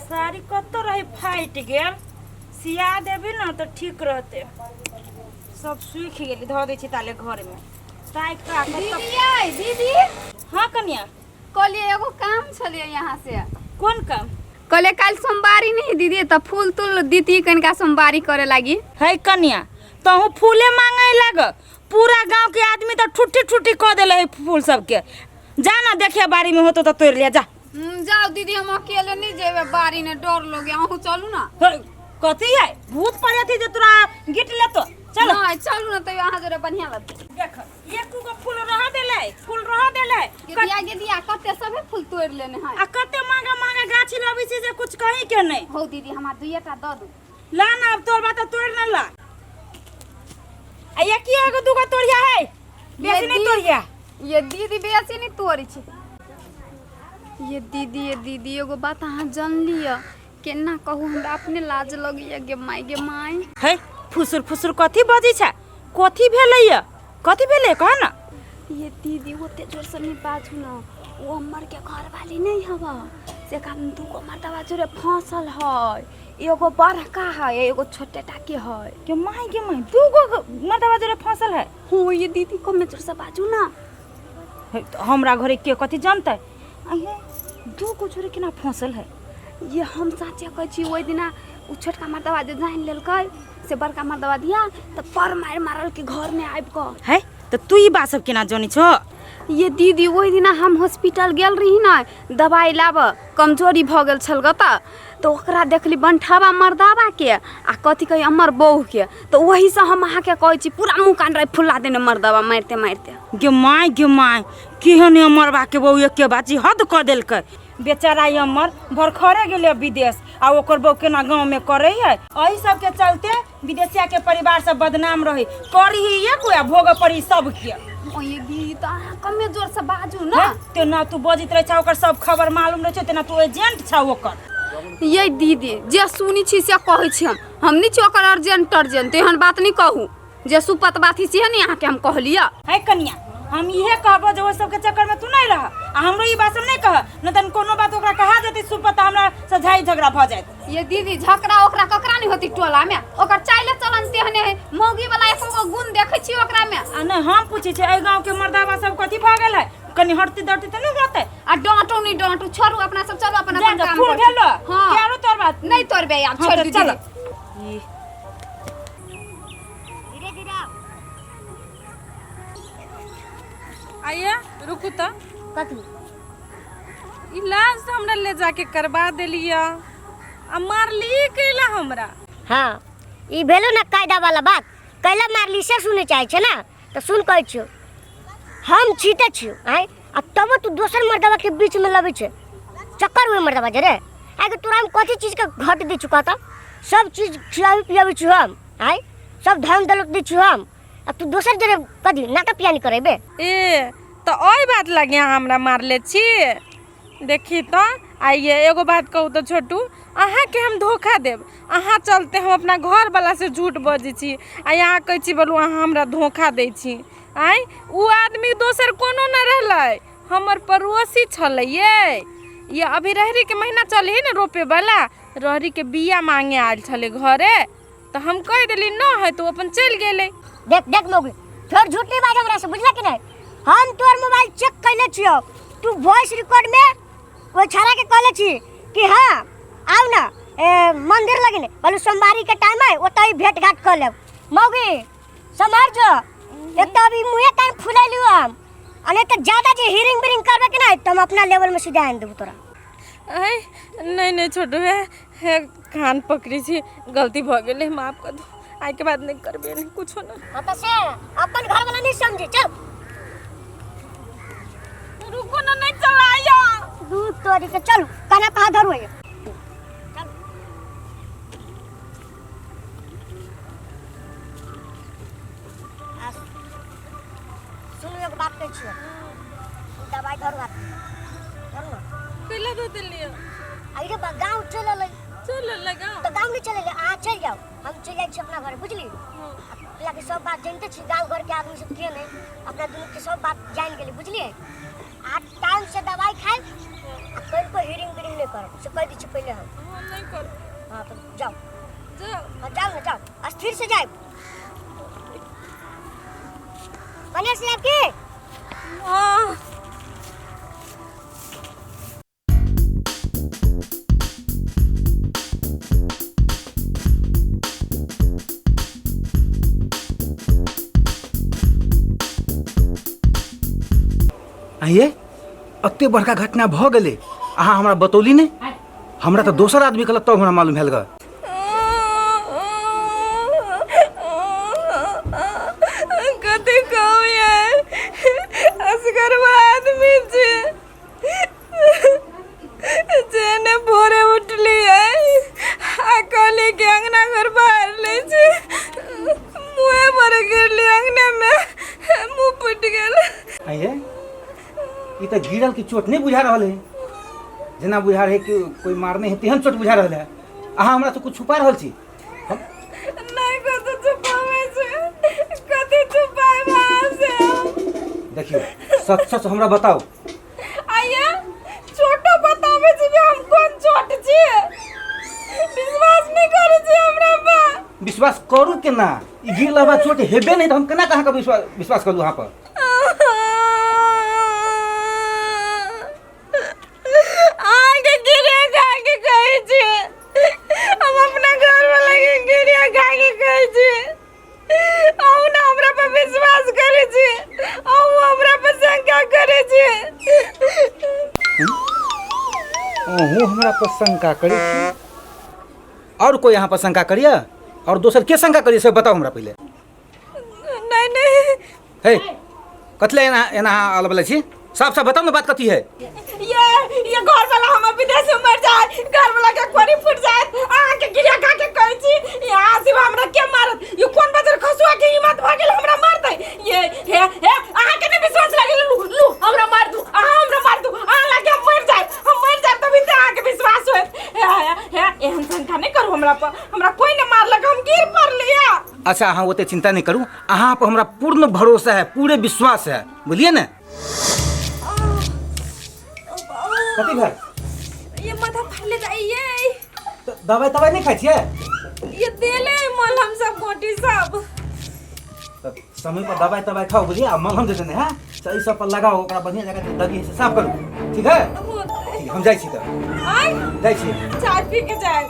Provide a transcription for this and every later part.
साड़ी कतऽ रही फाटि गेल सिया देबी ने तऽ ठीक रहतै सब सूखि गेलै धऽ दै छी ताले घरमे ताकि कऽ कतऽ दीदी यै दीदी हाँ कनिया कहलियै एगो काम छलियै यहाँ से कोन काम कहलियै काल्हि सोमवारी नहीं दीदी तऽ फूल तूल दीती कनिका सोमवारी करे लागी है कनिया तहूँ फूले मांगे लाग पूरा गांव के आदमी तऽ ठुट्टी ठुट्टी कऽ देले है फूल सबके जा ना देखिए बाड़ी में होतो तऽ तोड़ लिया जा जाओ दीदी हम अकेले नहीं जेबे बाड़ी ने डर लगे अहूँ चलू ना हे, कथी है भूत पड़े थी जे तोरा गिट लेतो चल नहीं चलू ना तैयो अहाँ जरा बढ़िया लगतै देख एको गो फूल रह देले फूल रह देले गेदिया गेदिया कते सबे फूल तोड़ लेने है आ कते महंगा महंगा गाछी लबै छी जे कुछ कही के नहीं हौ दीदी हमरा दुइये टा दऽ दू ला ना अब तोड़ बात तोड़ ना ला आ एक ही एगो दूगो तोड़िया है बेसी नहीं तोड़िया ये दीदी बेसी नहीं तोड़ै छै ये दीदी ये दीदी एगो बात अहाँ जान लिअ केना कहू हमरा अपने लाज लगैया गे माय गे माय है फुसुर फुसुर कथी बजै छै कथी भेलै ये कथी भेलै कह ना ये दीदी ओते जोर से नहीं बाजू ना वो अमर के घर वाली नहीं हवा से कारण दूगो मर्दवा जोरे फंसल है एगो बड़का है एगो छोटे टा के है के माय के माय दूगो मर्दवा जोरे फंसल है हो ये दीदी कमे जोर से बाजू ना हे, तो हमरा घरे के कथी जानतै अहे दूगो जोरे केना फंसल है ये हम साचे कहै छी ओहि दिना ओ छोटका मर्दवा जे जानि लेलकै से बड़का मर्दवा दिया तऽ पर मारि मारल के घरमे आबि कऽ है तऽ तू ई बात सब केना जानै छो ये दीदी ओहि दिना हम हॉस्पिटल गेल रही ने दवाइ लाबऽ कमजोरी भऽ गेल छल ग तऽ तऽ ओकरा देखली बंठावा मर्दावाके आ कथी कही हमर बहूके तऽ ओहीसँ हम अहाँके कहै छी पूरा मुँह कान रहे फुला देने मर्दावा मारिते मारिते गे माय गे माय केहन अमरबा के बहू एके बाजी हद कऽ देलकै बेचारा ई अमर भरखरे गेलै विदेश आ ओकर बहू केना गाँवमे करै है एहि सबके चलते विदेशिया के परिवार सब बदनाम रहे करी ही एक आ भोग पड़ी सबके ओ ये दीदी तऽ अहाँ कमे जोरसँ बाजू ने तेना तू बजैत रहै छौ ओकर सब खबर मालूम रहै छौ तेना तू एजेंट छौ ओकर ये दीदी जे सुनी छी से कहै छी हम हम नहि छी ओकर अर्जेंट अर्जेंट एहन बात नहि कहू जे सुपत बात ही से ने अहाँके हम कहलियै है कनिया हम इहे कहबो जे ओहि सबके चक्कर में तू नहीं रह आ हमरो ई बात सब नहीं कह न तन कोनो बात ओकरा कहा जेतै सुपत हमरा से झाई झगड़ा भऽ जायत ये दीदी झगड़ा ओकरा ककरा नहीं होती टोला में ओकर चाइले चलन तेहने है मौगी वाला एको गो गुण देखै छी ओकरा में आ नहीं हम पूछै छियै एहि गाँव के मर्दाबा सब कथी भऽ गेल है कनि हटती दटती तऽ नहीं होतै आ डांटो नहीं डांटो छोड़ू अपना सब चलो अपन जा अपन जा काम फूल करै छी। भेलो हाँ के आरो तोर बात नहीं तोड़बे आब हाँ छोड़ तऽ दी चल दीदी ई धीरे धीरे आओ आइए रुकू तऽ कथी इलाज तऽ हमरा ले जाके करबा देलियै आ मारली कैला हमरा हाँ ई भेलो ना कायदा वाला बात कैला मारली से सुने चाहे छे ना तो सुन कहै छियो हम छी तऽ छियो आय आ तबो तू दोसर मर्दवा के बीच में लबै छे चक्कर हुए मर्दवा जे रे आइ के तोरा हम कथी चीज के घट दी चुका था सब चीज खियाबी पियाबी छी हम आय सब धन दौलत दी छी हम आ तू दोसर जरे कथी नाटक पियानी करेबे ए तऽ ओहि बात लागे अहाँ हमरा मारले छी देखी तऽ आइए एगो बात कहू तऽ छोटू अहाँके हम धोखा देब अहाँ चलते हम अपना घरवलासँ झूठ बजै छी आ अहाँ कहै छी बोलू अहाँ हमरा धोखा दै छी आँय ओ आदमी दोसर कोनो नहि रहलै हमर पड़ोसी छलै यै ये अभी रहरीके महीना चलै हइ ने रोपेवला रहरीके बिया मांगे आयल छलै घरे तऽ हम कहि देली न है तऽ ओ अपन चलि गेलै देख देख मौगी फेर झूठ नहीं बाज हमरा से बुझला कि नहीं हम तोर मोबाइल चेक कैले छियो तू वॉइस रिकॉर्ड में ओइ छाड़ा के कहले छी कि हाँ आउ ना ए, मंदिर लगिन कहलू सोमवारी के टाइम है ओतहि भेंट घाट कर लेब मौगी सम्हार जो एक तो अभी मुँहे कान फुलैलू हम आ नहीं तो ज्यादा जे हिरिंग बिरिंग करबे कि नहीं तो हम अपना लेवल में सीधा आनि देबू तोरा ऐ नहीं नहीं छोटू है, है कान पकड़ी छी गलती भऽ गेलै माफ कर दो आइ के बाद नहीं करबे नहीं कुछो ना हाँ तो से अपन घर वाला नहीं समझे चल रुको ना नहीं चलाया दूध तोड़ी के चलू कना कहाँ धरू है सुनू एगो बात कहै छियौ ई दवाइ धरू हाथ धरू ने कैला दऽ देलियै अरे रे बा गाँव चलि अलै चल लगा तऽ गाँव नहि चलि अलै अहाँ चलि जाउ हम चलि जाइ छी अपना घर बुझली कियाकि सब बात जानिते छी गाँव घरके आदमी सब के नहि अपना दुनूके सब बात जानि गेलै बुझलियै आ टाइम से दवाइ खाइ आ कनिको हिरिंग बिरिंग नहि करब से कहि दै छी पहिले हम। हम नहि करब। हाँ तऽ जाउ। जाउ। हाँ जाउ ने जाउ, स्थिर से जायब। बढ़िया से जायब की? हाँ। आइए एते बड़का घटना भऽ गेलै, अहाँ हमरा बतौली नहि। हमरा तऽ दोसर आदमी कहलक तब हमरा मालूम भेल ग। कथी कहू ये, असगरवा आदमी छै जेने भोरे उठलियै आ कहलियै कि अङ्गना घर बाहर लै छै, मुँहे पर गिरली अङ्गने में, मुँह फुटि गेल। आइए ई तऽ गिरल के चोट नहि बुझा रहल है, जेना बुझा रहै कि कोई मारने है तेहन चोट बुझा रहल है। अहाँ हमरा से कुछ छुपा रहल छी? हम नहि कतौ छुपाबै छै, कथी छुपाएब अहाँ से हम? देखियौ सच सच हमरा बताउ। आइए चोटो बताबै छी कि हम कोन चोट छी, विश्वास नहि करै छी हमरा पर? विश्वास करू केना? ई गिरल बा चोट हेबे नहि तऽ हम केना अहाँके विश्वास करू अहाँ पर? अहाँके गिरिया खा के कहै छी, हम अपना घरवाला के गिरिया खा के कहै छी, अहूँ ने हमरा पर विश्वास करै छी, अहूँ हमरा पर शंका करै छी। अहूँ हमरा पर शंका करै छी? और कोई अहाँ पर शंका करिए? और दोसर के शंका करिए से बताउ हमरा पहिले। नहीं नहीं। हे कथी एना एना अहाँ अलबले छी? साफ साफ बताउ ने बात कथी है। ये घर वाला हम विदेश में मर जाए, घर वाला के कोरी फूट जाए, अहाँ के गिरिया खा के कहै छी, यहाँ सिवा हमरा के मारत? ये कोन बजर खसुआ के हिम्मत भ गेल हमरा मारतै? ये हे हे अहाँ के नहीं विश्वास लागल? लू लू हमरा मार दू, अहाँ हमरा मार दू, अहाँ लागे हम मर जाए, हम मर जाए तभी ते अहाँ के विश्वास होयत। हे हे हे एहन शंका नहीं करू हमरा पर, हमरा कोई नहीं मारलक, हम गिर पड़लिया। अच्छा अहाँ ओते चिंता नहीं करू, अहाँ पर हमरा पूर्ण भरोसा है, पूरे विश्वास है, बुझलिए ने? कथी भेल? ये माथा फाड़ले जाइए। तऽ दवाई तवाई नहीं खाइ छियै? ये देले मलहम सब गोटी सब। तऽ समय पर दवाई तवाई खाओ बुझलिए, आ मलहम दे देने है तऽ ई सब पर लगाओ, ओकरा बढ़िया जगह से दगी से साफ करू, ठीक है? ठीक, हम जाइ छी तऽ। आय जाइ छी। चाय पी के जाए।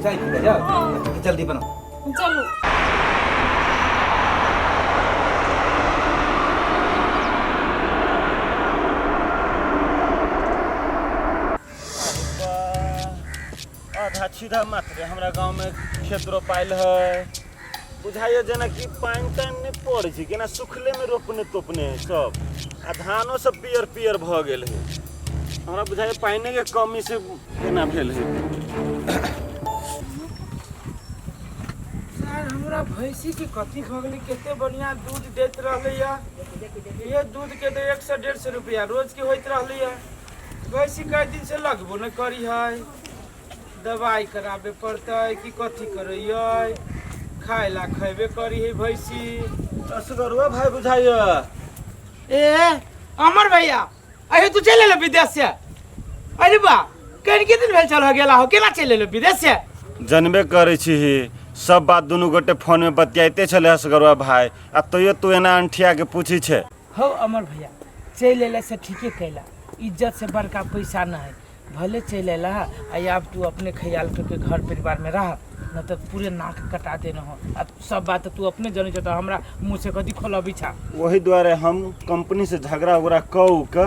चाय पी के जाओ। हाँ। जल्दी बनाओ। चलू। आधा छीधा मात्र हमरा गाँवमे खेत रोपायल है, बुझाइए जेनाकि पानि तानि नहि पड़ै छै, केना सुखलेमे रोपने तोपने है सब, आ धानो सब पियर पियर भऽ गेल है। हमरा बुझाइए पानिके कमी से एना भेल है। सर हमरा भैंसी के कथी भऽ गेलै? कते बढ़िया दूध दैत रहलैया, ये दूध के तऽ 100 150 रुपया रोज के होइत रहलैया। भैंसी कई दिन से लगबो नहि करी है, दवाई कराबे पड़तै कि कथी करैयै? खाय ला खैबे करी है भैंसी। असगरुआ भाई बुझाइए। ए अमर भैया, अरे तू चलि एलो विदेश से? अरे बा कनि के दिन भेल चल गेला हो, केना चलि एलो विदेश से? जनबे करै छी सब बात, दुनू गोटे फोन में बतियाइते छलै असगरुआ भाई, आ तैयो तू एना अंठिया के पूछी छे। हौ अमर भैया, चलि अयला से ठीके कैला, इज्जत से बड़का पैसा न है। भले चलि अयला आ आब तू अपने ख्याल करके घर परिवार में रह, न तऽ पूरे नाक कटा देने हो। आ सब बात तू अपने जनै छ तऽ हमरा मुँह से कथी खोलबी छा? वही दुआरे हम कंपनी से झगड़ा उगड़ा कऽ के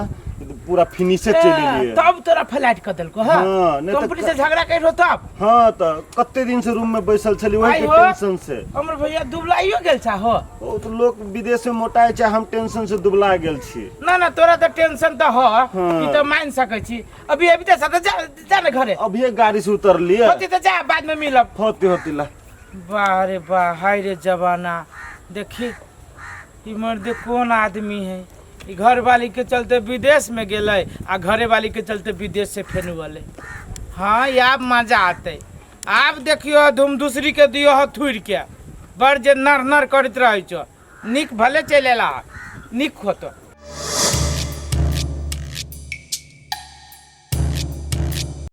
पूरा फिनिशे चलि एलियै। तब तोरा फ्लाइट कऽ देलको? हाँ। हाँ, नहि तऽ कंपनी से झगड़ा कर तब। हाँ तऽ कते दिन से रूम में बैसल छली वही आइ के हो। टेंशन से। अमर भैया दुबलाइयो गेल छा हो? ओ तऽ लोक विदेश में मोटाइ छै, हम टेंशन से दुबला गेल छी। ना ना तोरा तऽ टेंशन तऽ हो। हाँ। ई तऽ मान सकै छी। अभी अभी तऽ साथ जा, जा ने घरे। अभिये गाड़ी से उतरलियै। होती तऽ जा, बाद में मिलब। होती होती ला। वाह रे वाह, हाय रे जमाना। देखी ई मर्द कोन आदमी है, ई घर वाली के चलते विदेश में गेलै आ घरे वाली के चलते विदेश से फेर अलै। हाँ आब मजा आते, आब देखियो धूम दूसरी के दियो हो थुरि के, बड़ जे नर नर करैत रहै छौ। नीक भले चलि अयला, नीक होतो।